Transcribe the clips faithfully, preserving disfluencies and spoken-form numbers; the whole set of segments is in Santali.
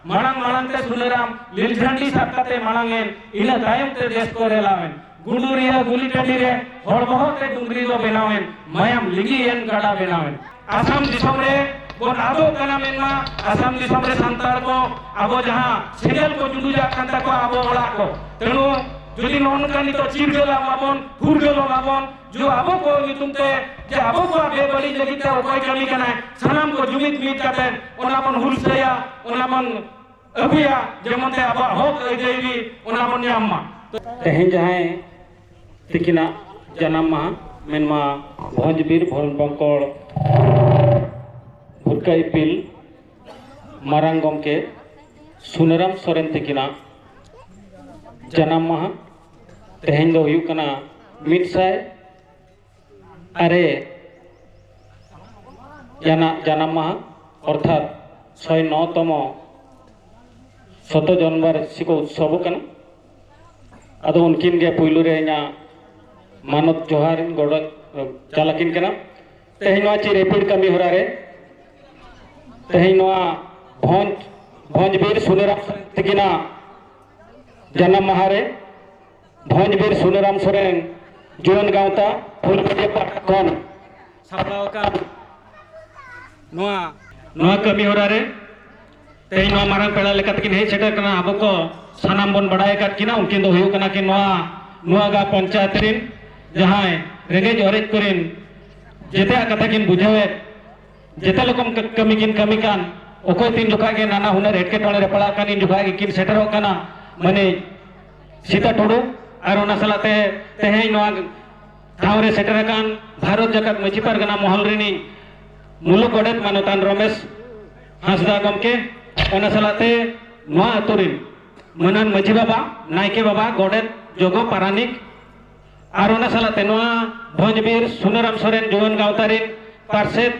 ᱢᱟᱲᱟᱝ ᱢᱟᱲᱟᱝ ᱛᱮ ᱥᱩᱱᱟᱹᱨᱟᱢ ᱞᱤᱞ ᱡᱷᱟᱹᱱᱰᱤ ᱥᱟᱵ ᱠᱟᱛᱮ ᱢᱟᱲᱟᱝ ᱮᱱ, ᱤᱱᱟᱹ ᱛᱟᱭᱚᱢ ᱛᱮ ᱫᱮᱥ ᱠᱚ ᱨᱮᱞᱟᱣ ᱮᱱ᱾ ᱜᱩᱰᱩᱨᱤᱭᱟᱹ ᱜᱩᱞᱤ ᱴᱟᱺᱰᱤ ᱨᱮ ᱦᱚᱲ ᱵᱚᱦᱚᱜ ᱛᱮ ᱰᱩᱝᱨᱤ ᱫᱚ ᱵᱮᱱᱟᱣ ᱮᱱ, ᱢᱟᱭᱟᱢ ᱞᱤᱸᱜᱤ ᱮᱱ, ᱜᱟᱰᱟ ᱵᱮᱱᱟᱣ ᱮᱱ᱾ ᱟᱥᱟᱢ ᱫᱤᱥᱚᱢ ᱨᱮ ᱵᱚᱱ ᱟᱫᱚᱜ ᱠᱟᱱᱟ ᱢᱮᱱᱢᱟ, ᱟᱥᱟᱢ ᱫᱤᱥᱚᱢ ᱨᱮ ᱥᱟᱱᱛᱟᱲ ᱠᱚ ᱟᱵᱚ ᱡᱟᱦᱟᱸ ᱥᱮᱸᱜᱮᱞ ᱠᱚ ᱡᱩᱰᱩᱡᱟᱜ ᱠᱟᱱ ᱛᱟᱠᱚᱣᱟ ᱟᱵᱚ ᱚᱲᱟᱜ ᱠᱚ, ᱛᱮᱱᱩ ᱡᱩᱫᱤ ᱱᱚᱜᱼᱚ ᱱᱚᱝᱠᱟ ᱱᱤᱛᱚᱜ ᱪᱤᱨᱜᱟᱹᱞᱚᱜ ᱢᱟᱵᱚᱱ, ᱯᱷᱩᱨᱜᱟᱹᱞᱚᱜ ᱢᱟᱵᱚᱱ, ᱡᱩ ᱟᱵᱚ ᱠᱚ ᱧᱩᱛᱩᱢ ᱛᱮ ᱡᱮ ᱟᱵᱚ ᱠᱚᱣᱟᱜ ᱵᱮᱵᱟᱹᱲᱤᱡ ᱞᱟᱹᱜᱤᱫ ᱛᱮ ᱚᱠᱚᱭ ᱠᱟᱹᱢᱤ ᱠᱟᱱᱟᱭ, ᱥᱟᱱᱟᱢ ᱠᱚ ᱡᱩᱢᱤᱫ ᱢᱤᱫ ᱠᱟᱛᱮ ᱚᱱᱟ ᱵᱚᱱ ᱦᱩᱞᱥᱟᱹᱭᱟ, ᱚᱱᱟ ᱵᱚᱱ ᱟᱹᱜᱩᱭᱟ, ᱡᱮᱢᱚᱱ ᱛᱮ ᱟᱵᱚᱣᱟᱜ ᱦᱚᱠ ᱟᱹᱭᱫᱟᱹᱨᱤ ᱚᱱᱟ ᱵᱚᱱ ᱧᱟᱢ ᱢᱟ᱾ ᱛᱮᱦᱮᱧ ᱡᱟᱦᱟᱸᱭ ᱛᱤᱠᱤᱱᱟᱜ ᱡᱟᱱᱟᱢ ᱢᱟᱦᱟ ᱢᱮᱱᱢᱟ ᱵᱷᱚᱸᱡᱽ ᱵᱤᱨ ᱵᱷᱚᱸᱡᱽ ᱵᱚᱝᱠᱚᱲ ᱵᱷᱩᱨᱠᱟᱹ ᱤᱯᱤᱞ ᱢᱟᱨᱟᱝ ᱜᱚᱢᱠᱮ ᱥᱩᱱᱟᱹᱨᱟᱢ ᱥᱚᱨᱮᱱ ᱛᱤᱠᱤᱱᱟᱜ ᱡᱟᱱᱟᱢ ᱢᱟᱦᱟ᱾ ᱛᱮᱦᱮᱧ ᱫᱚ ᱦᱩᱭᱩᱜ ᱠᱟᱱᱟ ᱢᱤᱫ ᱥᱟᱭ ᱟᱨᱮ ᱡᱟᱱᱟ-, ᱡᱟᱱᱟᱢ ᱢᱟᱦᱟ, ᱚᱨᱛᱷᱟᱛ ᱥᱚᱭ ᱱᱚ ᱛᱚᱢᱚ ᱥᱚᱛᱚ ᱡᱚᱱᱢ ᱵᱟᱨᱥᱤᱠᱚ ᱩᱛᱥᱚᱵᱚᱜ ᱠᱟᱱᱟ᱾ ᱟᱫᱚ ᱩᱱᱠᱤᱱ ᱜᱮ ᱯᱩᱭᱞᱩ ᱨᱮ ᱤᱧᱟᱹᱜ ᱢᱟᱱᱚᱛ ᱡᱚᱦᱟᱨ ᱤᱧ ᱜᱚᱰᱚ ᱪᱟᱞ ᱟᱹᱠᱤᱱ ᱠᱟᱱᱟ᱾ ᱛᱮᱦᱮᱧ ᱱᱚᱣᱟ ᱪᱮᱫ ᱨᱤᱯᱤᱲ ᱠᱟᱹᱢᱤ ᱦᱚᱨᱟ ᱨᱮ ᱛᱮᱦᱮᱧ ᱱᱚᱣᱟ ᱵᱷᱚᱸᱡᱽ, ᱵᱷᱚᱸᱡᱽ ᱵᱤᱨ ᱥᱩᱱᱟᱹᱨᱟᱢ ᱛᱤᱠᱤᱱᱟᱜ ᱡᱟᱱᱟᱢ ᱢᱟᱦᱟ ᱨᱮ ᱵᱷᱚᱸᱡᱽ ᱵᱤᱨ ᱥᱩᱱᱟᱹᱨᱟᱢ ᱥᱚᱨᱮᱱ ᱡᱩᱣᱟᱹᱱ ᱜᱟᱶᱛᱟ ᱯᱷᱩᱞᱵᱟᱹᱡᱤᱭᱟᱹ ᱯᱟᱦᱴᱟ ᱠᱷᱚᱱ ᱥᱟᱯᱲᱟᱣ ᱟᱠᱟᱱ ᱱᱚᱣᱟ, ᱱᱚᱣᱟ ᱠᱟᱹᱢᱤ ᱦᱚᱨᱟ ᱨᱮ ᱛᱮᱦᱮᱧ ᱱᱚᱣᱟ ᱢᱟᱨᱟᱝ ᱯᱮᱲᱟ ᱞᱮᱠᱟ ᱛᱮᱠᱤᱱ ᱦᱮᱡ ᱥᱮᱴᱮᱨ ᱠᱟᱱᱟ᱾ ᱟᱵᱚ ᱠᱚ ᱥᱟᱱᱟᱢ ᱵᱚᱱ ᱵᱟᱲᱟᱭ ᱟᱠᱟᱫ ᱠᱤᱱᱟ, ᱩᱱᱠᱤᱱ ᱫᱚ ᱦᱩᱭᱩᱜ ᱠᱟᱱᱟ ᱠᱤᱱ ᱱᱚᱣᱟ ᱱᱚᱣᱟ ᱜᱟ ᱯᱚᱧᱪᱟᱭᱮᱛ ᱨᱤᱱ ᱡᱟᱦᱟᱸᱭ ᱨᱮᱸᱜᱮᱡ ᱚᱨᱮᱡ ᱠᱚᱨᱮᱱ ᱡᱮᱛᱮᱭᱟᱜ ᱠᱟᱛᱷᱟ ᱠᱤᱱ ᱵᱩᱡᱷᱟᱹᱣᱮᱫ, ᱡᱮᱛᱮ ᱨᱚᱠᱚᱢ ᱠᱟᱹ-, ᱠᱟᱹᱢᱤ ᱠᱤᱱ ᱠᱟᱹᱢᱤ ᱠᱟᱱ, ᱚᱠᱚᱭ ᱛᱤᱱ ᱡᱚᱠᱷᱟ ᱜᱮ ᱱᱟᱱᱟ ᱦᱩᱱᱟᱹᱨ ᱮᱴᱠᱮᱴᱚᱬᱮ ᱨᱮ ᱯᱟᱲᱟᱜ ᱠᱟᱱ, ᱤᱱ ᱡᱚᱠᱷᱟ ᱜᱮᱠᱤᱱ ᱥᱮᱴᱮᱨᱚᱜ ᱠᱟᱱᱟ᱾ ᱢᱟᱱᱮ ᱥᱤᱛᱟ ᱴᱩᱰᱩ ᱟᱨ ᱚᱱᱟ ᱥᱟᱞᱟᱜ ᱛᱮ ᱛᱮᱦᱮᱧ ᱱᱚᱣᱟ ᱴᱷᱟᱶ ᱨᱮ ᱥᱮᱴᱮᱨ ᱟᱠᱟᱱ ᱵᱷᱟᱨᱚᱛ ᱡᱟᱠᱟᱛ ᱢᱟᱹᱡᱷᱤ ᱯᱟᱨᱜᱟᱱᱟ ᱢᱚᱦᱚᱞ ᱨᱤᱱᱤᱡ ᱢᱩᱞᱩᱠ ᱜᱚᱰᱮᱛ ᱢᱟᱱᱚᱛᱟᱱ ᱨᱚᱢᱮᱥ ᱦᱟᱸᱥᱫᱟ ᱜᱚᱢᱠᱮ, ᱚᱱᱟ ᱥᱟᱞᱟᱜ ᱛᱮ ᱱᱚᱣᱟ ᱟᱹᱛᱩ ᱨᱤᱱ ᱢᱟᱹᱱᱟᱱ ᱢᱟᱹᱡᱷᱤ ᱵᱟᱵᱟ, ᱱᱟᱭᱠᱮ ᱵᱟᱵᱟ, ᱜᱚᱰᱮᱛ, ᱡᱚᱜᱚ ᱯᱟᱨᱟᱱᱤᱠ, ᱟᱨ ᱚᱱᱟ ᱥᱟᱞᱟᱜ ᱛᱮ ᱱᱚᱣᱟ ᱵᱷᱚᱸᱡᱽ ᱵᱤᱨ ᱥᱩᱱᱟᱹᱨᱟᱢ ᱥᱚᱨᱮᱱ ᱡᱩᱣᱟᱹᱱ ᱜᱟᱶᱛᱟ ᱨᱤᱱ ᱯᱟᱨᱥᱮᱛ,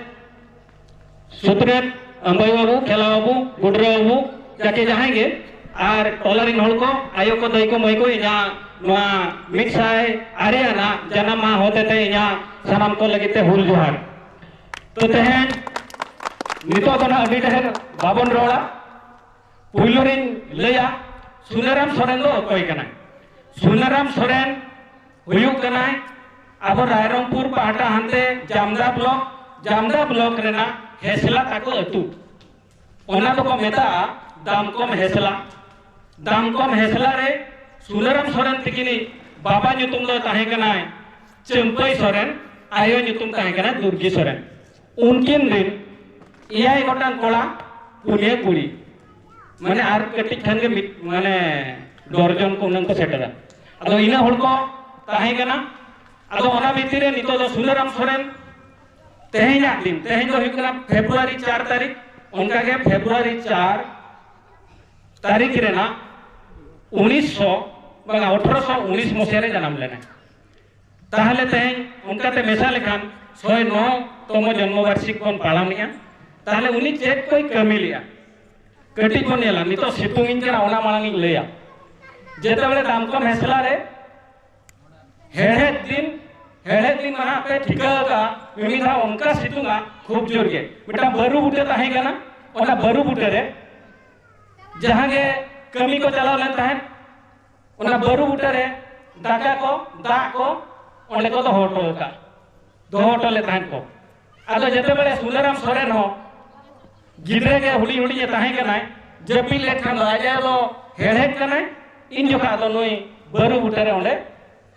ᱥᱩᱛᱨᱮᱛ, ᱟᱢᱵᱟᱭ ᱵᱟᱹᱵᱩ, ᱠᱷᱮᱞᱟ ᱵᱟᱹᱵᱩ, ᱜᱩᱰᱨᱟᱹ ᱵᱟᱹᱵᱩ, ᱡᱟᱠᱮ ᱡᱟᱦᱟᱸᱭ ᱜᱮ, ᱟᱨ ᱴᱚᱞᱟ ᱨᱤᱱ ᱦᱚᱲ ᱠᱚ, ᱟᱭᱳ ᱠᱚ, ᱫᱟᱹᱭ ᱠᱚ, ᱢᱟᱹᱭ ᱠᱚ, ᱤᱧᱟᱹᱜ ᱱᱚᱣᱟ ᱢᱤᱫ ᱥᱟᱭ ᱟᱨᱮ ᱟᱱᱟᱜ ᱡᱟᱱᱟᱢ ᱢᱟᱦᱟ ᱦᱚᱛᱮᱛᱮ ᱤᱧᱟᱹᱜ ᱥᱟᱱᱟᱢ ᱠᱚ ᱞᱟᱹᱜᱤᱫ ᱛᱮ ᱦᱩᱞ ᱡᱚᱦᱟᱨ᱾ ᱛᱚ ᱛᱮᱦᱮᱧ ᱱᱤᱛᱚᱜ ᱫᱚ ᱱᱟᱦᱟᱜ ᱟᱹᱰᱤ ᱰᱷᱮᱨ ᱵᱟᱵᱚᱱ ᱨᱚᱲᱟ, ᱯᱩᱭᱞᱩ ᱨᱤᱧ ᱞᱟᱹᱭᱟ, ᱥᱩᱱᱟᱹᱨᱟᱢ ᱥᱚᱨᱮᱱ ᱫᱚ ᱚᱠᱚᱭ ᱠᱟᱱᱟᱭ? ᱥᱩᱱᱟᱹᱨᱟᱢ ᱥᱚᱨᱮᱱ ᱦᱩᱭᱩᱜ ᱠᱟᱱᱟᱭ ᱟᱵᱚ ᱨᱟᱭᱨᱚᱝᱯᱩᱨ ᱯᱟᱦᱴᱟ ᱦᱟᱱᱛᱮ ᱡᱟᱢᱫᱟ ᱵᱞᱚᱠ, ᱡᱟᱢᱫᱟ ᱵᱞᱚᱠ ᱨᱮᱱᱟᱜ ᱦᱮᱥᱞᱟ ᱛᱟᱠᱚ ᱟᱹᱛᱩ᱾ ᱚᱱᱟ ᱫᱚᱠᱚ ᱢᱮᱛᱟᱜᱼᱟ ᱫᱟᱢᱠᱚᱢ ᱦᱮᱥᱞᱟ᱾ ᱫᱟᱢᱠᱚᱢ ᱦᱮᱥᱞᱟ ᱨᱮ ᱥᱩᱱᱟᱹᱨᱟᱢ ᱥᱚᱨᱮᱱ ᱛᱤᱠᱤᱱᱤᱡ ᱵᱟᱵᱟ ᱧᱩᱛᱩᱢ ᱫᱚ ᱛᱟᱦᱮᱸ ᱠᱟᱱᱟᱭ ᱪᱟᱹᱢᱯᱟᱹᱭ ᱥᱚᱨᱮᱱ, ᱟᱭᱳ ᱧᱩᱛᱩᱢ ᱛᱟᱦᱮᱸ ᱠᱟᱱᱟ ᱫᱩᱨᱜᱤ ᱥᱚᱨᱮᱱ᱾ ᱩᱱᱠᱤᱱ ᱨᱤᱱ ᱮᱭᱟᱭ ᱜᱚᱴᱟᱝ ᱠᱚᱲᱟ, ᱯᱩᱱᱭᱟᱹ ᱠᱩᱲᱤ, ᱢᱟᱱᱮ ᱟᱨ ᱠᱟᱹᱴᱤᱡ ᱠᱷᱟᱱ ᱜᱮ ᱢᱤᱫ, ᱢᱟᱱᱮ ᱰᱚᱨᱡᱚᱱ ᱠᱚ ᱩᱱᱟᱹᱝ ᱠᱚ ᱥᱮᱴᱮᱨᱟ᱾ ᱟᱫᱚ ᱤᱱᱟᱹ ᱦᱚᱲ ᱠᱚ ᱛᱟᱦᱮᱸ ᱠᱟᱱᱟ᱾ ᱟᱫᱚ ᱚᱱᱟ ᱵᱷᱤᱛᱤᱨ ᱨᱮ ᱱᱤᱛᱚᱜ ᱫᱚ ᱥᱩᱱᱟᱹᱨᱟᱢ ᱥᱚᱨᱮᱱ, ᱛᱮᱦᱮᱧᱟᱜ ᱫᱤᱱ, ᱛᱮᱦᱮᱧ ᱫᱚ ᱦᱩᱭᱩᱜ ᱠᱟᱱᱟ ᱯᱷᱮᱵᱽᱨᱩᱣᱟᱨᱤ ᱪᱟᱨ ᱛᱟᱹᱨᱤᱠᱷ, ᱚᱱᱠᱟᱜᱮ ᱯᱷᱮᱵᱽᱨᱩᱣᱟᱨᱤ ᱪᱟᱨ ᱛᱟᱹᱨᱤᱠᱷ ᱨᱮᱱᱟᱜ ᱩᱱᱤᱥᱥᱚ, ᱵᱟᱝᱟ, ᱟᱴᱷᱨᱚᱥᱚ ᱩᱱᱤᱥ ᱢᱚᱥᱤᱦᱟ ᱨᱮ ᱡᱟᱱᱟᱢ ᱞᱮᱱᱟᱭ᱾ ᱛᱟᱦᱚᱞᱮ ᱛᱮᱦᱮᱧ ᱚᱱᱠᱟᱛᱮ ᱢᱮᱥᱟ ᱞᱮᱠᱷᱟᱱ ᱥᱚᱭ ᱱᱚ ᱛᱚᱢᱚ ᱡᱚᱱᱢᱚ ᱵᱟᱨᱥᱤᱠ ᱵᱚᱱ ᱯᱟᱞᱚᱱᱮᱜᱼᱟ᱾ ᱛᱟᱦᱚᱞᱮ ᱩᱱᱤ ᱪᱮᱫ ᱠᱚᱭ ᱠᱟᱹᱢᱤ ᱞᱮᱜᱼᱟ? ᱠᱟᱹᱴᱤᱡ ᱵᱚᱱ ᱧᱮᱞᱟ᱾ ᱱᱤᱛᱚᱜ ᱥᱤᱛᱩᱝ ᱤᱧ ᱠᱟᱱᱟ, ᱚᱱᱟ ᱢᱟᱲᱟᱝ ᱤᱧ ᱞᱟᱹᱭᱟ᱾ ᱡᱮᱛᱮᱵᱮᱞᱮ ᱫᱟᱢᱠᱚᱢ ᱦᱮᱥᱞᱟ ᱨᱮ ᱦᱮᱲᱦᱮᱫ ᱫᱤᱱ, ᱦᱮᱲᱦᱮᱫ ᱫᱤᱱ ᱢᱟ ᱱᱟᱦᱟᱜ ᱯᱮ ᱴᱷᱤᱠᱟᱹ ᱟᱠᱟᱫᱼᱟ, ᱢᱤᱢᱤᱫ ᱫᱷᱟᱣ ᱚᱱᱠᱟ ᱥᱤᱛᱩᱝᱟ ᱠᱷᱩᱵ ᱡᱳᱨ ᱜᱮ᱾ ᱢᱤᱫᱴᱟᱝ ᱵᱟᱹᱨᱩ ᱵᱩᱴᱟᱹ ᱛᱟᱦᱮᱸ ᱠᱟᱱᱟ, ᱚᱱᱟ ᱵᱟᱹᱨᱩ ᱵᱩᱴᱟᱹ ᱨᱮ ᱡᱟᱦᱟᱸ ᱜᱮ ᱠᱟᱹᱢᱤ ᱠᱚ ᱪᱟᱞᱟᱣ ᱞᱮᱱ ᱛᱟᱦᱮᱸᱫ, ᱚᱱᱟ ᱵᱟᱹᱨᱩ ᱵᱩᱴᱟᱹ ᱨᱮ ᱫᱟᱠᱟ ᱠᱚ, ᱫᱟᱜ ᱠᱚ ᱚᱸᱰᱮ ᱠᱚ ᱫᱚᱦᱚ ᱦᱚᱴᱚ ᱟᱠᱟᱫ, ᱫᱚᱦᱚ ᱦᱚᱴᱚ ᱞᱮᱫ ᱛᱟᱦᱮᱸᱫ ᱠᱚ᱾ ᱟᱫᱚ ᱡᱮᱛᱮᱵᱮᱞᱮ ᱥᱩᱱᱟᱹᱨᱟᱢ ᱥᱚᱨᱮᱱ ᱦᱚᱸ ᱜᱤᱫᱽᱨᱟᱹ ᱜᱮ ᱦᱩᱰᱤᱧ ᱦᱩᱰᱤᱧ ᱮ ᱛᱟᱦᱮᱸ ᱠᱟᱱᱟᱭ, ᱡᱟᱹᱯᱤᱫ ᱞᱮᱫ ᱠᱷᱟᱱ ᱫᱚ ᱟᱡ ᱟᱭᱳ ᱫᱚ ᱦᱮᱲᱦᱮᱫ ᱠᱟᱱᱟᱭ, ᱤᱱ ᱡᱚᱠᱷᱟᱜ ᱫᱚ ᱱᱩᱭ ᱵᱟᱹᱨᱩ ᱵᱩᱴᱟᱹ ᱨᱮ ᱚᱸᱰᱮ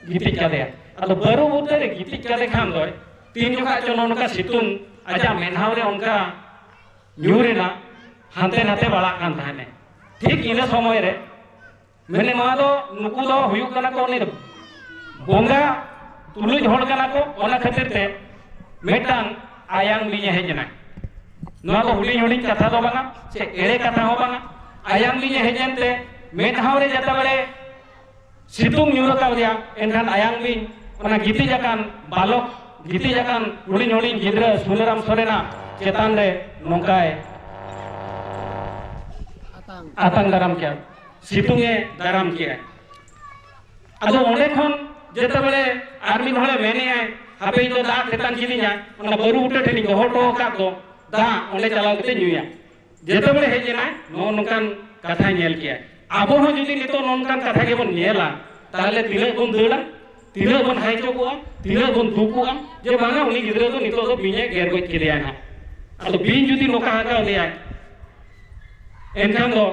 ᱜᱤᱛᱤᱡ ᱠᱟᱫᱮᱭᱟ᱾ ᱟᱫᱚ ᱵᱟᱹᱨᱩ ᱵᱩᱴᱟᱹ ᱨᱮ ᱜᱤᱛᱤᱡ ᱠᱟᱫᱮ ᱠᱷᱟᱱ ᱫᱚᱭ, ᱛᱤᱱ ᱡᱚᱠᱷᱟᱜ ᱪᱚ ᱱᱚᱜᱼᱚ ᱱᱚᱝᱠᱟ ᱥᱤᱛᱩᱝ ᱟᱡᱟᱜ ᱢᱮᱫᱦᱟᱣ ᱨᱮ ᱚᱱᱠᱟ ᱧᱩᱨ ᱮᱱᱟ, ᱦᱟᱱᱛᱮ ᱱᱟᱛᱮ ᱵᱟᱲᱟᱜ ᱠᱟᱱ ᱛᱟᱦᱮᱱᱮ᱾ ᱴᱷᱤᱠ ᱤᱱᱟᱹ ᱥᱚᱢᱚᱭ ᱨᱮ ᱢᱮᱱᱮ, ᱱᱚᱣᱟ ᱫᱚ, ᱱᱩᱠᱩ ᱫᱚ ᱦᱩᱭᱩᱜ ᱠᱟᱱᱟ ᱠᱚ ᱩᱱᱤ ᱵᱚᱸᱜᱟ ᱛᱩᱞᱩᱡ ᱦᱚᱲ ᱠᱟᱱᱟ ᱠᱚ, ᱚᱱᱟ ᱠᱷᱟᱹᱛᱤᱨ ᱛᱮ ᱢᱤᱫᱴᱟᱝ ᱟᱭᱟᱝ ᱵᱤᱧ ᱮ ᱦᱮᱡ ᱮᱱᱟ᱾ ᱱᱚᱣᱟ ᱫᱚ ᱦᱩᱰᱤᱧ ᱦᱩᱰᱤᱧ ᱠᱟᱛᱷᱟ ᱫᱚ ᱵᱟᱝᱟ, ᱥᱮ ᱮᱲᱮ ᱠᱟᱛᱷᱟ ᱦᱚᱸ ᱵᱟᱝᱟ᱾ ᱟᱭᱟᱝ ᱵᱤᱧ ᱮ ᱦᱮᱡ ᱮᱱᱛᱮ ᱢᱮᱫᱦᱟᱣ ᱨᱮ ᱡᱟᱛᱟ ᱵᱟᱲᱮ ᱥᱤᱛᱩᱝ ᱧᱩᱨ ᱟᱠᱟᱫᱮᱭᱟ, ᱮᱱᱠᱷᱟᱱ ᱟᱭᱟᱝ ᱵᱤᱧ ᱚᱱᱟ ᱜᱤᱛᱤᱡ ᱟᱠᱟᱱ ᱵᱟᱞᱚᱠ, ᱜᱤᱛᱤᱡ ᱟᱠᱟᱱ ᱦᱩᱰᱤᱧ ᱦᱩᱰᱤᱧ ᱜᱤᱫᱽᱨᱟᱹ ᱥᱩᱱᱟᱹᱨᱟᱢ ᱥᱚᱨᱮᱱᱟᱜ ᱪᱮᱛᱟᱱ ᱨᱮ ᱱᱚᱝᱠᱟᱭ ᱟᱛᱟᱝ ᱫᱟᱨᱟᱢ ᱠᱮᱫᱼᱟ, ᱥᱤᱛᱩᱝ ᱮ ᱫᱟᱨᱟᱢ ᱠᱮᱫᱼᱟ᱾ ᱟᱫᱚ ᱚᱸᱰᱮ ᱠᱷᱚᱱ ᱡᱮᱛᱮ ᱵᱮᱲᱮ ᱟᱨ ᱢᱤᱫ ᱦᱚᱲᱮ ᱢᱮᱱᱮᱜᱼᱟᱭ, "ᱦᱟᱯᱮ, ᱤᱧ ᱫᱚ ᱫᱟᱜ ᱛᱮᱛᱟᱝ ᱠᱤᱫᱤᱧᱟ, ᱚᱱᱟ ᱵᱟᱹᱨᱩ ᱵᱩᱴᱟᱹ ᱴᱷᱮᱱᱤᱧ ᱫᱚᱦᱚ ᱦᱚᱴᱚ ᱟᱠᱟᱫ ᱫᱚ, ᱫᱟᱜ ᱚᱸᱰᱮ ᱪᱟᱞᱟᱣ ᱠᱟᱛᱮ ᱧᱩᱭᱟ᱾" ᱡᱮᱛᱮ ᱵᱮᱲᱮ ᱦᱮᱡ ᱮᱱᱟᱭ, ᱱᱚᱜᱼᱚ ᱱᱚᱝᱠᱟᱱ ᱠᱟᱛᱷᱟᱭ ᱧᱮᱞ ᱠᱮᱜᱼᱟ᱾ ᱟᱵᱚ ᱦᱚᱸ ᱡᱩᱫᱤ ᱱᱤᱛᱚᱜ ᱱᱚᱝᱠᱟᱱ ᱠᱟᱛᱷᱟ ᱜᱮᱵᱚᱱ ᱧᱮᱞᱟ, ᱛᱟᱦᱚᱞᱮ ᱛᱤᱱᱟᱹᱜ ᱵᱚᱱ ᱫᱟᱹᱲᱟ, ᱛᱤᱱᱟᱹᱜ ᱵᱚᱱ ᱦᱟᱭᱪᱚᱜᱚᱜᱼᱟ, ᱛᱤᱱᱟᱹᱜ ᱵᱚᱱ ᱫᱩᱠᱩᱜᱼᱟ ᱡᱮ ᱵᱟᱝᱟ, ᱩᱱᱤ ᱜᱤᱫᱽᱨᱟᱹ ᱫᱚ ᱱᱤᱛᱚᱜ ᱫᱚ ᱵᱤᱧᱮ ᱜᱮᱨ ᱜᱚᱡ ᱠᱮᱫᱮᱭᱟ ᱱᱟᱦᱟᱜ᱾ ᱟᱫᱚ ᱵᱤᱧ ᱡᱩᱫᱤ ᱱᱚᱝᱠᱟ ᱦᱟᱠᱟᱣ ᱞᱮᱭᱟᱭ, ᱮᱱᱠᱷᱟᱱ ᱫᱚ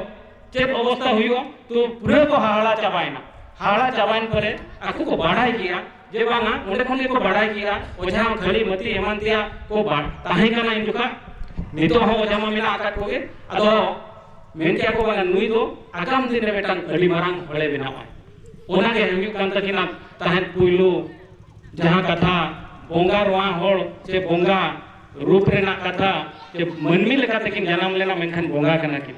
ᱪᱮᱫ ᱚᱵᱚᱥᱛᱟ ᱦᱩᱭᱩᱜᱼᱟ? ᱛᱚ ᱯᱩᱨᱟᱹ ᱠᱚ ᱦᱟᱦᱟᱲᱟ ᱪᱟᱵᱟᱭᱮᱱᱟ᱾ ᱦᱟᱦᱟᱲᱟ ᱪᱟᱵᱟᱭᱮᱱ ᱯᱚᱨᱮ ᱟᱠᱚ ᱠᱚ ᱵᱟᱲᱟᱭ ᱠᱮᱜᱼᱟ ᱡᱮ ᱵᱟᱝᱟ, ᱚᱸᱰᱮ ᱠᱷᱚᱱ ᱜᱮᱠᱚ ᱵᱟᱲᱟᱭ ᱠᱮᱜᱼᱟ, ᱚᱡᱷᱟ ᱦᱚᱸ ᱠᱷᱟᱹᱞᱤ ᱢᱟᱹᱛᱤ ᱮᱢᱟᱱ ᱛᱮᱭᱟᱜ ᱠᱚ ᱵᱟ-, ᱛᱟᱦᱮᱸ ᱠᱟᱱᱟ ᱤᱧ ᱡᱚᱠᱷᱟ᱾ ᱱᱤᱛᱚᱜ ᱦᱚᱸ ᱚᱡᱷᱟ ᱢᱟ ᱢᱮᱱᱟᱜ ᱟᱠᱟᱫ ᱠᱚᱜᱮ᱾ ᱟᱫᱚ ᱢᱮᱱ ᱠᱮᱜᱼᱟ ᱠᱚ, ᱵᱟᱝᱟ, ᱱᱩᱭ ᱫᱚ ᱟᱜᱟᱢ ᱫᱤᱱ ᱨᱮ ᱢᱤᱫᱴᱟᱝ ᱟᱹᱰᱤ ᱢᱟᱨᱟᱝ ᱦᱚᱲᱮ ᱵᱮᱱᱟᱣᱟ᱾ ᱚᱱᱟ ᱜᱮ ᱦᱩᱭᱩᱜ ᱠᱟᱱ ᱛᱟᱹᱠᱤᱱᱟ ᱛᱟᱦᱮᱸᱫ ᱯᱩᱭᱞᱩ ᱡᱟᱦᱟᱸ ᱠᱟᱛᱷᱟ, ᱵᱚᱸᱜᱟ ᱱᱚᱣᱟ ᱦᱚᱲ ᱪᱮ ᱵᱚᱸᱜᱟ ᱨᱩᱯ ᱨᱮᱱᱟᱜ ᱠᱟᱛᱷᱟ, ᱪᱮ ᱢᱟᱹᱱᱢᱤ ᱞᱮᱠᱟ ᱛᱮᱠᱤᱱ ᱡᱟᱱᱟᱢ ᱞᱮᱱᱟ, ᱢᱮᱱᱠᱷᱟᱱ ᱵᱚᱸᱜᱟ ᱠᱟᱱᱟ ᱠᱤᱱ᱾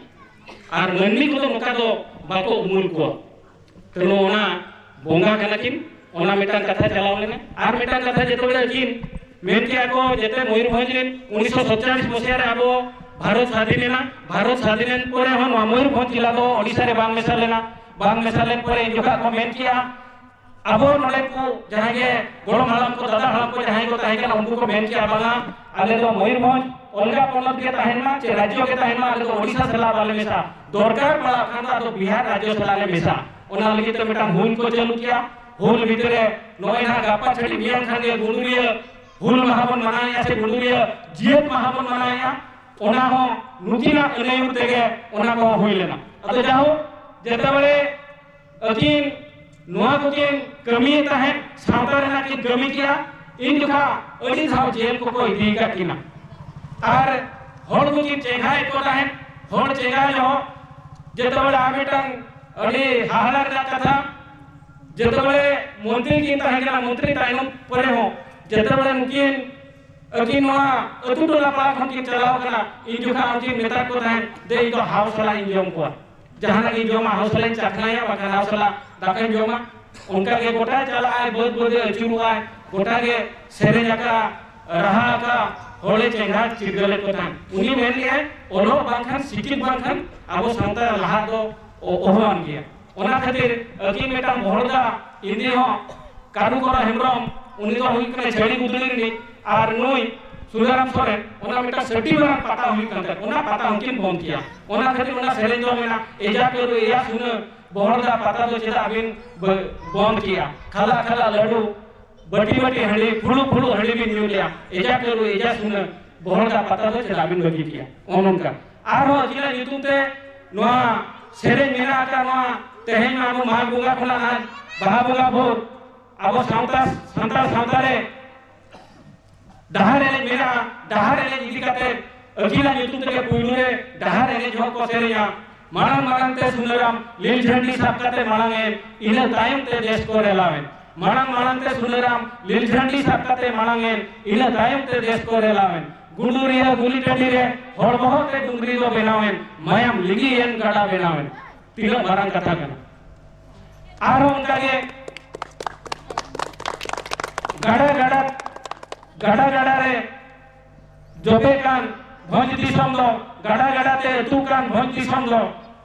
ᱟᱨ ᱢᱟᱹᱱᱢᱤ ᱠᱚᱫᱚ ᱱᱚᱝᱠᱟ ᱫᱚ ᱵᱟᱠᱚ ᱩᱢᱩᱞ ᱠᱚᱣᱟ᱾ ᱛᱚ ᱱᱚᱣᱟ ᱵᱚᱸᱜᱟ ᱠᱟᱱᱟ ᱠᱤᱱ, ᱚᱱᱟ ᱢᱤᱫᱴᱟᱝ ᱠᱟᱛᱷᱟ ᱪᱟᱞᱟᱣ ᱞᱮᱱᱟ᱾ ᱟᱨ ᱢᱤᱫᱴᱟᱝ ᱠᱟᱛᱷᱟ, ᱡᱮᱛᱮ ᱵᱮᱲᱮ ᱟᱹᱠᱤᱱ ᱢᱮᱱ ᱠᱮᱜᱼᱟ ᱠᱚ, ᱡᱮᱛᱮ ᱢᱚᱭᱩᱨᱵᱷᱚᱸᱡᱽ ᱨᱮᱱ ᱩᱱᱤᱥᱥᱚ ᱥᱟᱛᱪᱟᱞᱤᱥ ᱢᱚᱥᱤᱦᱟ ᱨᱮ ᱟᱵᱚ ᱵᱷᱟᱨᱚᱛ ᱥᱟᱫᱷᱤᱱ ᱮᱱᱟ᱾ ᱵᱷᱟᱨᱚᱛ ᱥᱟᱫᱷᱤᱱ ᱮᱱ ᱯᱚᱨᱮ ᱦᱚᱸ ᱱᱚᱣᱟ ᱢᱚᱭᱩᱨᱵᱷᱚᱸᱡᱽ ᱡᱮᱞᱟ ᱫᱚ ᱳᱰᱤᱥᱟ ᱨᱮ ᱵᱟᱝ ᱢᱮᱥᱟ ᱞᱮᱱᱟ᱾ ᱵᱟᱝ ᱢᱮᱥᱟ ᱞᱮᱱ ᱯᱚᱨᱮ ᱩᱱ ᱡᱚᱠᱷᱟ ᱠᱚ ᱢᱮᱱ ᱠᱮᱜᱼᱟ, ᱟᱵᱚ ᱱᱚᱰᱮ ᱠᱚ ᱡᱟᱦᱟᱸᱭ ᱜᱮ ᱜᱚᱲᱚᱢ ᱦᱟᱲᱟᱢ ᱠᱚ, ᱫᱟᱫᱟ ᱦᱟᱲᱟᱢ ᱠᱚ, ᱡᱟᱦᱟᱸᱭ ᱠᱚ ᱛᱟᱦᱮᱸ ᱠᱟᱱᱟ, ᱩᱱᱠᱩ ᱠᱚ ᱢᱮᱱ ᱠᱮᱜᱼᱟ, ᱵᱟᱝᱟ, ᱟᱞᱮ ᱫᱚ ᱢᱚᱭᱩᱨᱵᱷᱚᱸᱡᱽ ᱚᱞᱜᱟ ᱯᱚᱱᱚᱛ ᱜᱮ ᱛᱟᱦᱮᱱ ᱢᱟ, ᱪᱮ ᱨᱟᱡᱽᱡᱚ ᱜᱮ ᱛᱟᱦᱮᱱ ᱢᱟ, ᱟᱞᱮ ᱫᱚ ᱳᱰᱤᱥᱟ ᱥᱟᱞᱟᱜ ᱵᱟᱞᱮ ᱢᱮᱥᱟ, ᱫᱚᱨᱠᱟᱨ ᱯᱟᱲᱟᱜ ᱠᱷᱟᱱ ᱫᱚ ᱟᱫᱚ ᱵᱤᱦᱟᱨ ᱨᱟᱡᱽᱡᱚ ᱥᱟᱞᱟᱜ ᱞᱮ ᱢᱮᱥᱟ᱾ ᱚᱱᱟ ᱞᱟᱹᱜᱤᱫ ᱛᱮ ᱢᱤᱫᱴᱟᱝ ᱦᱩᱞ ᱠᱚ ᱪᱟᱹᱞᱩ ᱠᱮᱜᱼᱟ᱾ ᱦᱩᱞ ᱵᱷᱤᱛᱨᱤ ᱨᱮ ᱱᱚᱜᱼᱚᱭ ᱱᱟᱦᱟᱜ ᱜᱟᱯᱟ ᱪᱷᱟᱹᱰᱤ ᱢᱮᱭᱟᱝ ᱠᱷᱟᱱ ᱜᱮ ᱜᱩᱰᱩᱨᱤᱭᱟᱹ ᱦᱩᱞ ᱢᱟᱦᱟ ᱵᱚᱱ ᱢᱟᱱᱟᱣᱮᱜᱼᱟ, ᱥᱮ ᱜᱩᱰᱩᱨᱤᱭᱟᱹ ᱡᱤᱭᱟᱹᱛ ᱢᱟᱦᱟ ᱵᱚᱱ ᱢᱟᱱᱟᱣᱮᱜᱼᱟ᱾ ᱚᱱᱟ ᱦᱚᱸ ᱱᱩᱠᱤᱱᱟᱜ ᱟᱹᱱᱟᱹᱭᱩᱨ ᱛᱮᱜᱮ ᱚᱱᱟ ᱠᱚᱦᱚᱸ ᱦᱩᱭ ᱞᱮᱱᱟ᱾ ᱟᱫᱚ ᱡᱟᱭᱦᱳᱠ, ᱡᱮᱛᱮ ᱵᱮᱲᱮ ᱟᱹᱠᱤᱱ ᱱᱚᱣᱟ ᱠᱚᱠᱤᱱ ᱠᱟᱹᱢᱤᱭᱮᱫ ᱛᱟᱦᱮᱸᱫ, ᱥᱟᱶᱛᱟ ᱨᱮᱱᱟᱜ ᱠᱤᱱ ᱠᱟᱹᱢᱤ ᱠᱮᱜᱼᱟ᱾ ᱤᱧ ᱡᱚᱠᱷᱟ ᱟᱹᱰᱤ ᱫᱷᱟᱣ ᱡᱮᱞ ᱠᱚᱠᱚ ᱤᱫᱤ ᱟᱠᱟᱫ ᱠᱤᱱᱟ᱾ ᱟᱨ ᱦᱚᱲ ᱠᱚᱠᱤᱱ ᱪᱮᱸᱜᱷᱟᱭᱮᱫ ᱠᱚ ᱛᱟᱦᱮᱸᱫ᱾ ᱦᱚᱲ ᱪᱮᱸᱜᱷᱟ ᱡᱚᱦᱚᱜ ᱡᱮᱛᱮ ᱵᱮᱲᱮ ᱟᱨ ᱢᱤᱫᱴᱟᱝ ᱟᱹᱰᱤ ᱦᱟᱦᱟᱲᱟ ᱨᱮᱱᱟᱜ ᱠᱟᱛᱷᱟ, ᱡᱮᱛᱮ ᱵᱮᱲᱮ ᱢᱚᱱᱛᱨᱤ ᱠᱤᱱ ᱛᱟᱦᱮᱸ ᱠᱟᱱᱟ, ᱢᱚᱱᱛᱨᱤ ᱛᱟᱭᱱᱚᱢ ᱯᱚᱨᱮ ᱦᱚᱸ ᱡᱮᱛᱮ ᱵᱮᱲᱮ ᱱᱩᱠᱤᱱ ᱟᱹᱠᱤᱱ ᱱᱚᱣᱟ ᱟᱹᱛᱩ ᱴᱚᱞᱟ ᱯᱟᱲᱟ ᱠᱷᱚᱱ ᱠᱤᱱ ᱪᱟᱞᱟᱣ ᱠᱟᱱᱟ, ᱤᱧ ᱡᱚᱠᱷᱟ ᱩᱱᱠᱤᱱ ᱢᱮᱛᱟ ᱠᱚ ᱛᱟᱦᱮᱸᱫ, "ᱫᱮ, ᱤᱧ ᱫᱚ ᱦᱟᱣ ᱥᱟᱞᱟᱜ ᱤᱧ ᱡᱚᱢ ᱠᱚᱣᱟ, ᱡᱟᱦᱟᱱᱟᱜ ᱜᱤᱧ ᱡᱚᱢᱟ, ᱦᱟᱣ ᱥᱟᱞᱟᱜ ᱤᱧ ᱪᱟᱠᱷᱱᱟᱭᱟ, ᱵᱟᱠᱷᱟᱱ ᱦᱟᱣ ᱥᱟᱞᱟᱜ ᱫᱟᱠᱟᱧ ᱡᱚᱢᱟ᱾" ᱚᱱᱠᱟ ᱜᱮ ᱜᱚᱴᱟᱭ ᱪᱟᱞᱟᱜᱼᱟᱭ, ᱵᱟᱹᱫᱽ ᱵᱟᱹᱫᱽ ᱮ ᱟᱹᱪᱩᱨᱚᱜᱼᱟᱭ, ᱜᱚᱴᱟ ᱜᱮ ᱥᱮᱨᱮᱧ ᱟᱠᱟ, ᱨᱟᱦᱟ ᱟᱠᱟ, ᱦᱚᱲᱮ ᱪᱮᱸᱜᱷᱟ ᱪᱤᱨᱜᱟᱹᱞᱮᱫ ᱠᱚ ᱛᱟᱦᱮᱸᱫ᱾ ᱩᱱᱤ ᱢᱮᱱ ᱞᱮᱜᱼᱟᱭ, ᱚᱞᱚᱜ ᱵᱟᱝᱠᱷᱟᱱ, ᱥᱤᱠᱷᱤᱛ ᱵᱟᱝᱠᱷᱟᱱ ᱟᱵᱚ ᱥᱟᱶᱛᱟ ᱞᱟᱦᱟᱜ ᱫᱚ ᱚ-, ᱚᱦᱚᱣᱟᱱ ᱜᱮᱭᱟ᱾ ᱚᱱᱟ ᱠᱷᱟᱹᱛᱤᱨ ᱟᱹᱠᱤᱱ ᱢᱤᱫᱴᱟᱝ ᱵᱚᱦᱚᱲᱫᱟ ᱤᱱᱫᱤ ᱦᱚᱸ, ᱠᱟᱹᱱᱩ ᱠᱚᱨᱟ ᱦᱮᱢᱵᱨᱚᱢ, ᱩᱱᱤ ᱫᱚ ᱦᱩᱭᱩᱜ ᱠᱟᱱᱟ ᱪᱟᱹᱲᱤ ᱜᱩᱫᱽᱲᱤ ᱨᱤᱱᱤᱡ, ᱟᱨ ᱱᱩᱭ ᱥᱩᱱᱟᱹᱨᱟᱢ ᱥᱚᱨᱮᱱ, ᱚᱱᱟ ᱢᱤᱫᱴᱟᱝ ᱥᱟᱹᱴᱤ ᱢᱟᱨᱟᱝ ᱯᱟᱛᱟ ᱦᱩᱭᱩᱜ ᱠᱟᱱ ᱛᱟᱦᱮᱸᱫ, ᱚᱱᱟ ᱯᱟᱛᱟ ᱦᱚᱸᱠᱤᱱ ᱵᱚᱱᱫ ᱠᱮᱜᱼᱟ᱾ ᱚᱱᱟ ᱠᱷᱟᱹᱛᱤᱨ ᱚᱱᱟ ᱥᱮᱨᱮᱧ ᱫᱚ ᱢᱮᱱᱟ, "ᱮᱡᱟ ᱠᱟᱹᱨᱩ ᱮᱭᱟ ᱥᱩᱱᱟᱹ, ᱵᱚᱦᱚᱲᱫᱟ ᱯᱟᱛᱟ ᱫᱚ ᱪᱮᱫᱟᱜ ᱵᱤᱱ ᱵᱚ-, ᱵᱚᱱᱫ ᱠᱮᱜᱼᱟ? ᱠᱷᱟᱞᱟ ᱠᱷᱟᱞᱟ ᱞᱟᱹᱰᱩ, ᱵᱟᱹᱴᱤ ᱵᱟᱹᱴᱤ ᱦᱟᱺᱰᱤ, ᱯᱷᱩᱲᱩ ᱯᱷᱩᱲᱩ ᱦᱟᱺᱰᱤ ᱵᱤᱱ ᱧᱩ ᱞᱮᱜᱼᱟ, ᱮᱡᱟ ᱠᱟᱹᱨᱩ ᱮᱡᱟ ᱥᱩᱱᱟᱹ, ᱵᱚᱦᱚᱲᱫᱟ ᱯᱟᱛᱟ ᱫᱚ ᱪᱮᱫᱟᱜ ᱵᱤᱱ ᱵᱟᱹᱜᱤ ᱠᱮᱜᱼᱟ?" ᱚᱱ ᱚᱱᱠᱟ᱾ ᱟᱨᱦᱚᱸ ᱟᱹᱠᱤᱱᱟᱜ ᱧᱩᱛᱩᱢ ᱛᱮ ᱱᱚᱣᱟ ᱥᱮᱨᱮᱧ ᱢᱮᱱᱟᱜ ᱟᱠᱟᱫ, ᱱᱚᱣᱟ ᱛᱮᱦᱮᱧ ᱢᱟ ᱟᱵᱚ ᱢᱟᱜᱽ ᱵᱚᱸᱜᱟ ᱠᱷᱚᱱᱟᱜ ᱱᱟᱦᱟᱜ ᱵᱟᱦᱟ ᱵᱚᱸᱜᱟ ᱵᱷᱳᱨ ᱟᱵᱚ ᱥᱟᱶᱛᱟ, ᱥᱟᱱᱛᱟᱲ ᱥᱟᱶᱛᱟ ᱨᱮ ᱰᱟᱦᱟᱨ ᱮᱱᱮᱡ ᱢᱮᱱᱟᱜᱼᱟ᱾ ᱰᱟᱦᱟᱨ ᱮᱱᱮᱡ ᱤᱫᱤ ᱠᱟᱛᱮ ᱟᱹᱠᱤᱱᱟᱜ ᱧᱩᱛᱩᱢ ᱛᱮᱜᱮ ᱯᱩᱭᱞᱩ ᱨᱮ ᱰᱟᱦᱟᱨ ᱮᱱᱮᱡ ᱦᱚᱸ ᱠᱚ ᱥᱮᱨᱮᱧᱟ᱾ "ᱢᱟᱲᱟᱝ ᱢᱟᱲᱟᱝ ᱛᱮ ᱥᱩᱱᱟᱹᱨᱟᱢ ᱞᱤᱞ ᱡᱷᱟᱹᱱᱰᱤ ᱥᱟᱵ ᱠᱟᱛᱮ ᱢᱟᱲᱟᱝ ᱮᱱ, ᱤᱱᱟᱹ ᱛᱟᱭᱚᱢ ᱛᱮ ᱫᱮᱥ ᱠᱚ ᱨᱮᱞᱟᱣᱮᱱ᱾ ᱢᱟᱲᱟᱝ ᱢᱟᱲᱟᱝ ᱛᱮ ᱥᱩᱱᱟᱹᱨᱟᱢ ᱞᱤᱞ ᱡᱷᱟᱹᱱᱰᱤ ᱥᱟᱵ ᱠᱟᱛᱮ ᱢᱟᱲᱟᱝ ᱮᱱ, ᱤᱱᱟᱹ ᱛᱟᱭᱚᱢ ᱛᱮ ᱫᱮᱥ ᱠᱚ ᱨᱮᱞᱟᱣᱮᱱ᱾ ᱜᱩᱰᱩᱨᱤᱭᱟᱹ ᱜᱩᱞᱤ ᱴᱟᱺᱰᱤ ᱨᱮ ᱦᱚᱲ ᱵᱚᱦᱚᱜ ᱛᱮ ᱰᱩᱝᱨᱤ ᱫᱚ ᱵᱮᱱᱟᱣᱮᱱ, ᱢᱟᱭᱟᱢ ᱞᱤᱸᱜᱤᱭᱮᱱ ᱜᱟᱰᱟ ᱵᱮᱱᱟᱣᱮᱱ᱾" ᱛᱤᱱᱟᱹᱜ ᱢᱟᱨᱟᱝ ᱠᱟᱛᱷᱟ ᱠᱟᱱᱟ᱾ ᱟᱨᱦᱚᱸ ᱚᱱᱠᱟᱜᱮ ᱜᱟᱰᱟ ᱜᱟᱰᱟ, ᱜᱟᱰᱟ ᱜᱟᱰᱟ ᱨᱮ ᱡᱚᱵᱮ ᱠᱟᱱ ᱵᱷᱚᱸᱡᱽ ᱫᱤᱥᱚᱢ ᱫᱚ, ᱜᱟᱰᱟ ᱜᱟᱰᱟ ᱛᱮ ᱟᱹᱛᱩ ᱠᱟᱱ ᱵᱷᱚᱸᱡᱽ ᱫᱤᱥᱚᱢ ᱫᱚ,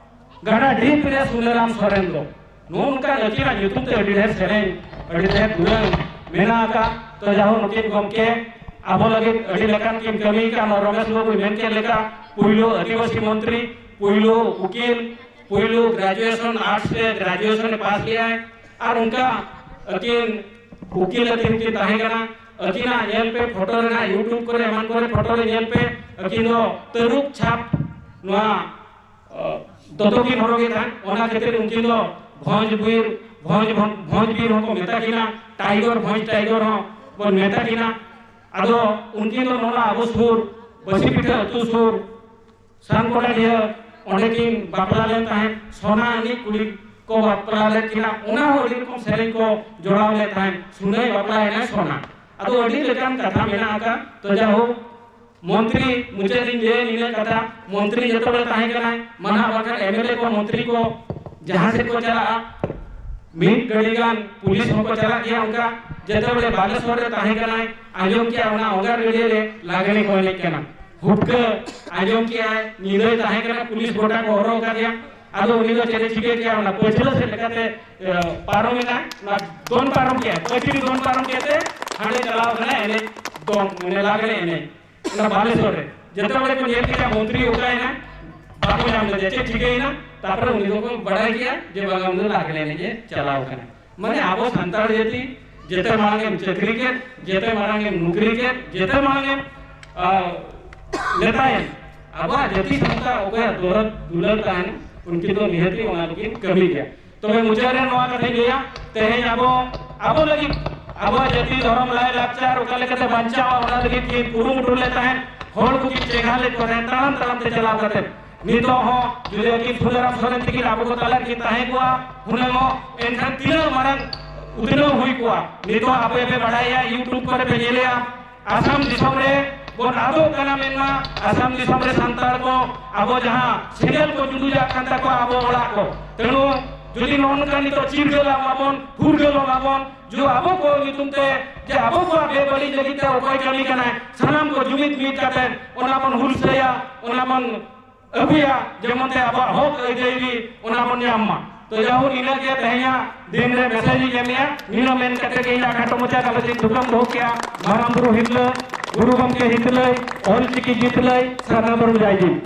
ᱜᱟᱰᱟ ᱰᱷᱤᱯ ᱨᱮ ᱥᱩᱱᱟᱹᱨᱟᱢ ᱥᱚᱨᱮᱱ ᱫᱚ᱾ ᱱᱚᱜᱼᱚ ᱱᱚᱝᱠᱟᱱ ᱟᱹᱠᱤᱱᱟᱜ ᱧᱩᱛᱩᱢ ᱛᱮ ᱟᱹᱰᱤ ᱰᱷᱮᱨ ᱥᱮᱨᱮᱧ, ᱟᱹᱰᱤ ᱰᱷᱮᱨ ᱫᱩᱨᱟᱹᱝ ᱢᱮᱱᱟᱜ ᱟᱠᱟᱫ᱾ ᱛᱚ ᱡᱟᱦᱳ, ᱱᱩᱠᱤᱱ ᱜᱚᱢᱠᱮ ᱟᱵᱚ ᱞᱟᱹᱜᱤᱫ ᱟᱹᱰᱤ ᱞᱮᱠᱟᱱ ᱠᱤᱱ ᱠᱟᱹᱢᱤ ᱟᱠᱟᱫ᱾ ᱱᱚᱣᱟ ᱨᱚᱢᱮᱥ ᱵᱟᱹᱵᱩᱭ ᱢᱮᱱ ᱠᱮᱫ ᱞᱮᱠᱟ, ᱯᱩᱭᱞᱩ ᱟᱹᱫᱤᱵᱟᱹᱥᱤ ᱢᱚᱱᱛᱨᱤ, ᱯᱩᱭᱞᱩ ᱩᱠᱤᱞ, ᱯᱩᱭᱞᱩ graduation arts ᱨᱮ graduation ᱮ ᱯᱟᱥ ᱞᱮᱜᱼᱟᱭ᱾ ᱟᱨ ᱚᱱᱠᱟ ᱟᱹᱠᱤᱱ ᱩᱠᱤᱞ ᱟᱹᱠᱤᱱ ᱠᱤᱱ ᱛᱟᱦᱮᱸ ᱠᱟᱱᱟ᱾ ᱟᱹᱠᱤᱱᱟᱜ ᱧᱮᱞ ᱯᱮ, ᱯᱷᱳᱴᱳ ᱨᱮᱱᱟᱜ YouTube ᱠᱚᱨᱮ ᱮᱢᱟᱱ ᱠᱚᱨᱮ ᱯᱷᱳᱴᱳ ᱨᱮ ᱧᱮᱞ ᱯᱮ, ᱟᱹᱠᱤᱱ ᱫᱚ ᱛᱟᱹᱨᱩᱵ ᱪᱷᱟᱯ ᱱᱚᱣᱟ, ᱚ, ᱫᱚᱛᱚ ᱠᱤᱱ ᱦᱚᱨᱚᱜᱮᱫ ᱛᱟᱦᱮᱸᱫ᱾ ᱚᱱᱟ ᱠᱷᱟᱹᱛᱤᱨ ᱩᱱᱠᱤᱱ ᱫᱚ ᱵᱷᱚᱸᱡᱽ ᱵᱤᱨ, ᱵᱷᱚᱸᱡᱽ, ᱵᱷᱚᱸᱡᱽ ᱵᱤᱨ ᱦᱚᱸᱠᱚ ᱢᱮᱛᱟ ᱠᱤᱱᱟ, tiger, ᱵᱷᱚᱸᱡᱽ tiger ᱦᱚᱸ ᱵᱚᱱ ᱢᱮᱛᱟ ᱠᱤᱱᱟ᱾ ᱟᱫᱚ ᱩᱱᱠᱤᱱ ᱫᱚ ᱱᱚᱣᱟ ᱟᱵᱚ ᱥᱩᱨ ᱵᱟᱹᱥᱤ ᱯᱤᱴᱷᱟᱹ ᱟᱹᱛᱩ ᱥᱩᱨ ᱥᱟᱱᱠᱚᱲᱟ ᱰᱤᱦᱟᱹ, ᱚᱸᱰᱮ ᱠᱤᱱ ᱵᱟᱯᱞᱟ ᱞᱮᱱ ᱛᱟᱦᱮᱸᱫ᱾ ᱥᱚᱱᱟ ᱟᱹᱱᱤᱡ ᱠᱩᱲᱤ ᱠᱚ ᱵᱟᱯᱞᱟ ᱞᱮᱫ ᱠᱤᱱᱟ, ᱚᱱᱟ ᱦᱚᱸ ᱟᱹᱰᱤ ᱨᱚᱠᱚᱢ ᱥᱮᱨᱮᱧ ᱠᱚ ᱡᱚᱲᱟᱣ ᱞᱮᱫ ᱛᱟᱦᱮᱸᱫ, "ᱥᱩᱱᱟᱹᱭ ᱵᱟᱯᱞᱟᱭᱮᱱᱟᱭ ᱥᱚᱱᱟ"᱾ ᱟᱫᱚ ᱟᱹᱰᱤ ᱞᱮᱠᱟᱱ ᱠᱟᱛᱷᱟ ᱢᱮᱱᱟᱜ ᱟᱠᱟᱫ᱾ ᱛᱚ ᱡᱟᱭᱦᱳᱠ, ᱢᱚᱱᱛᱨᱤ, ᱢᱩᱪᱟᱹᱫ ᱨᱤᱧ ᱞᱟᱹᱭᱟ ᱱᱤᱱᱟᱹᱜ ᱠᱟᱛᱷᱟ, ᱢᱚᱱᱛᱨᱤ ᱡᱚᱛᱚ ᱵᱮᱲᱮ ᱛᱟᱦᱮᱸ ᱠᱟᱱᱟᱭ, ᱢᱟᱱᱟ ᱵᱟᱠᱷᱟᱱ MLA ᱠᱚ, ᱢᱚᱱᱛᱨᱤ ᱠᱚ ᱡᱟᱦᱟᱸ ᱥᱮᱫ ᱠᱚ ᱪᱟᱞᱟᱜᱼᱟ, ᱢᱤᱫ ᱜᱟᱹᱰᱤ ᱜᱟᱱ ᱯᱩᱞᱤᱥ ᱦᱚᱸᱠᱚ ᱪᱟᱞᱟᱜ ᱜᱮᱭᱟ᱾ ᱚᱱᱠᱟ ᱡᱚᱛᱚ ᱵᱮᱲᱮ ᱵᱟᱞᱮᱥᱚᱨ ᱨᱮ ᱛᱟᱦᱮᱸ ᱠᱟᱱᱟᱭ, ᱟᱸᱡᱚᱢ ᱠᱮᱜᱼᱟ ᱚᱱᱟ ᱚᱜᱟᱨ ᱜᱟᱹᱰᱭᱟᱹ ᱨᱮ ᱞᱟᱜᱽᱬᱮ ᱠᱚ ᱮᱱᱮᱡ ᱠᱟᱱᱟ᱾ ᱦᱩᱴᱠᱟᱹ ᱟᱸᱡᱚᱢ ᱠᱮᱜᱼᱟᱭ, ᱧᱤᱫᱟᱹᱭ ᱛᱟᱦᱮᱸ ᱠᱟᱱᱟ, ᱯᱩᱞᱤᱥ ᱜᱚᱴᱟ ᱠᱚ ᱦᱚᱨᱦᱚ ᱟᱠᱟᱫᱮᱭᱟ᱾ ᱟᱫᱚ ᱩᱱᱤ ᱫᱚ ᱪᱮᱫ ᱮ ᱪᱤᱠᱟᱹ ᱠᱮᱜᱼᱟ, ᱚᱱᱟ ᱯᱟᱹᱪᱷᱞᱟᱹ ᱥᱮᱫ ᱞᱮᱠᱟᱛᱮ, ᱮ, ᱯᱟᱨᱚᱢ ᱮᱱᱟ, ᱚᱱᱟ ᱫᱚᱱ ᱯᱟᱨᱚᱢ ᱠᱮᱜᱼᱟᱭ, ᱯᱟᱹᱪᱨᱤ ᱫᱚᱱ ᱯᱟᱨᱚᱢ ᱠᱮᱫ ᱛᱮ ᱦᱟᱸᱰᱮ ᱪᱟᱞᱟᱣ ᱠᱟᱱᱟᱭ ᱮᱱᱮᱡ᱾ ᱫᱚᱝ, ᱢᱟᱱᱮ ᱞᱟᱜᱽᱲᱮ ᱮᱱᱮᱡ, ᱚᱱᱟ ᱵᱟᱞᱮᱥᱚᱨ ᱨᱮ᱾ ᱡᱚᱛᱚ ᱦᱚᱲ ᱠᱚ ᱧᱮᱞ ᱠᱮᱫᱟ ᱢᱚᱱᱛᱨᱤ ᱚᱠᱟᱭᱮᱱᱟ, ᱵᱟᱠᱚ ᱧᱟᱢ ᱞᱮᱫᱮᱭᱟ, ᱪᱮᱫ ᱪᱤᱠᱟᱹᱭᱮᱱᱟ? ᱛᱟᱨᱯᱚᱨᱮ ᱩᱱᱤ ᱫᱚᱠᱚ ᱵᱟᱲᱟᱭ ᱠᱮᱫᱟ ᱡᱮ ᱵᱟᱝᱟ, ᱩᱱᱤ ᱫᱚ ᱞᱟᱜᱽᱲᱮ ᱮᱱᱮᱡ ᱮ ᱪᱟᱞᱟᱣ ᱠᱟᱱᱟ᱾ ᱢᱟᱱᱮ ᱟᱵᱚ ᱥᱟᱱᱛᱟᱲ ᱡᱟᱹᱛᱤ ᱡᱮᱛᱮ ᱢᱟᱲᱟᱝ ᱮᱢ ᱪᱟᱹᱠᱨᱤ ᱠᱮᱫ, ᱡᱮᱛᱮ ᱢᱟᱲᱟᱝ ᱮᱢ ᱱᱚᱠᱨᱤ ᱠᱮᱫ, ᱡᱮᱛᱮ ᱢᱟᱲᱟᱝ ᱮᱢ, ᱟ, ᱱᱮᱛᱟᱭᱮᱱ, ᱟᱵᱚᱣᱟᱜ ᱡᱟᱹᱛᱤ ᱥᱟᱶᱛᱟ ᱚᱠᱚᱭᱟᱜ ᱫᱚᱨᱚᱫ ᱫᱩᱞᱟᱹᱲ ᱛᱟᱦᱮᱱᱟ, ᱩᱱᱠᱤᱱ ᱫᱚ ᱱᱤᱦᱟᱹᱛᱤ ᱚᱱᱟ ᱫᱚᱠᱤᱱ ᱠᱟᱹᱢᱤ ᱜᱮᱭᱟ᱾ ᱛᱚᱵᱮ ᱢᱩᱪᱟᱹᱫ ᱨᱮ ᱱᱚᱣᱟ ᱠᱟᱛᱷᱟᱧ ᱞᱟᱹᱭᱟ, ᱛᱮᱦᱮᱧ ᱟᱵᱚ, ᱟᱵᱚ ᱞᱟᱹᱜᱤᱫ ᱟᱵᱚᱣᱟᱜ ᱡᱟᱹᱛᱤ ᱫᱷᱚᱨᱚᱢ ᱞᱟᱭ ᱞᱟᱠᱪᱟᱨ ᱚᱠᱟ ᱞᱮᱠᱟᱛᱮ ᱵᱟᱧᱪᱟᱣᱟ, ᱚᱱᱟ ᱞᱟᱹᱜᱤᱫ ᱠᱤᱱ ᱠᱩᱨᱩᱢᱩᱴᱩ ᱞᱮᱫ ᱛᱟᱦᱮᱸᱫ, ᱦᱚᱲ ᱠᱚᱠᱤᱱ ᱪᱮᱸᱜᱷᱟ ᱞᱮᱫ ᱠᱚ ᱛᱟᱦᱮᱸᱫ ᱛᱟᱲᱟᱢ ᱛᱟᱲᱟᱢ ᱛᱮ ᱪᱟᱞᱟᱣ ᱠᱟᱛᱮ᱾ ᱱᱤᱛᱚᱜ ᱦᱚᱸ ᱡᱩᱫᱤ ᱟᱹᱠᱤᱱ ᱥᱩᱱᱟᱹᱨᱟᱢ ᱥᱚᱨᱮᱱ ᱛᱤᱠᱤᱱ ᱟᱵᱚ ᱠᱚ ᱛᱟᱞᱟ ᱨᱮᱠᱤᱱ ᱛᱟᱦᱮᱸ ᱠᱚᱜᱼᱟ ᱦᱩᱱᱟᱹᱝ ᱦᱚᱸ, ᱮᱱᱠᱷᱟᱱ ᱛᱤᱱᱟᱹᱜ ᱢᱟᱨᱟᱝ ᱩᱛᱱᱟᱹᱣ ᱦᱩᱭ ᱠᱚᱜᱼᱟ᱾ ᱱᱤᱛᱚᱜ ᱟᱯᱮ ᱯᱮ ᱵᱟᱲᱟᱭᱟ, YouTube ᱠᱚᱨᱮ ᱯᱮ ᱧᱮᱞᱮᱜᱼᱟ, ᱟᱥᱟᱢ ᱫᱤᱥᱚᱢ ᱨᱮ ᱵᱚᱱ ᱟᱫᱚᱜ ᱠᱟᱱᱟ ᱢᱮᱱᱢᱟ, ᱟᱥᱟᱢ ᱫᱤᱥᱚᱢ ᱨᱮ ᱥᱟᱱᱛᱟᱲ ᱠᱚ ᱟᱵᱚ ᱡᱟᱦᱟᱸ ᱥᱮᱸᱜᱮᱞ ᱠᱚ ᱡᱩᱰᱩᱡᱟᱜ ᱠᱟᱱ ᱛᱟᱠᱚᱣᱟ ᱟᱵᱚ ᱚᱲᱟᱜ ᱠᱚ᱾ ᱛᱮᱱᱩ ᱡᱩᱫᱤ ᱱᱚᱜᱼᱚ ᱱᱚᱝᱠᱟ ᱱᱤᱛᱚᱜ ᱪᱤᱨᱜᱟᱹᱞ ᱟᱵᱚᱱ, ᱯᱷᱩᱨᱜᱟᱹᱞ ᱟᱵᱚᱱ, ᱡᱩ ᱟᱵᱚ ᱠᱚ ᱧᱩᱛᱩᱢ ᱛᱮ, ᱡᱮ ᱟᱵᱚ ᱠᱚᱣᱟᱜ ᱵᱮᱵᱟᱹᱲᱤᱡ ᱞᱟᱹᱜᱤᱫ ᱛᱮ ᱚᱠᱚᱭ ᱠᱟᱹᱢᱤ ᱠᱟᱱᱟᱭ, ᱥᱟᱱᱟᱢ ᱠᱚ ᱡᱩᱢᱤᱫ ᱢᱤᱫ ᱠᱟᱛᱮ ᱚᱱᱟ ᱵᱚᱱ ᱦᱩᱞᱥᱟᱹᱭᱟ, ᱚᱱᱟ ᱵᱚᱱ ᱟᱹᱜᱩᱭᱟ, ᱡᱮᱢᱚᱱ ᱛᱮ ᱟᱵᱚᱣᱟᱜ ᱦᱚᱠ ᱟᱹᱭᱫᱟᱹᱨᱤ ᱚᱱᱟ ᱵᱚᱱ ᱧᱟᱢ ᱢᱟ᱾ ᱛᱚ ᱡᱟᱭᱦᱳᱠ, ᱤᱱᱟᱹᱜ ᱜᱮ ᱛᱮᱦᱮᱧᱟᱜ ᱫᱤᱱ ᱨᱮ ᱢᱮᱥᱮᱡᱽ ᱤᱧ ᱮᱢᱮᱜᱼᱟ᱾ ᱱᱤᱱᱟᱹᱜ ᱢᱮᱱ ᱠᱟᱛᱮ ᱜᱮ ᱤᱧᱟᱹᱜ ᱠᱷᱟᱴᱚ ᱢᱟᱪᱷᱟ ᱜᱟᱞᱚᱪ ᱤᱧ ᱛᱷᱩᱠᱟᱹᱢ ᱫᱚᱦᱚ ᱠᱮᱜᱼᱟ᱾ ᱢᱟᱨᱟᱝ ᱵᱩᱨᱩ ᱦᱤᱨᱞᱟᱹ, ᱜᱩᱨᱩ ᱜᱚᱢᱠᱮ ᱦᱤᱛᱞᱟᱹᱭ, ᱚᱞ ᱪᱤᱠᱤ ᱡᱤᱛᱞᱟᱹᱭ, ᱥᱟᱨᱱᱟ ᱫᱷᱚᱨᱚᱢ ᱡᱟᱭ ᱡᱤᱱ᱾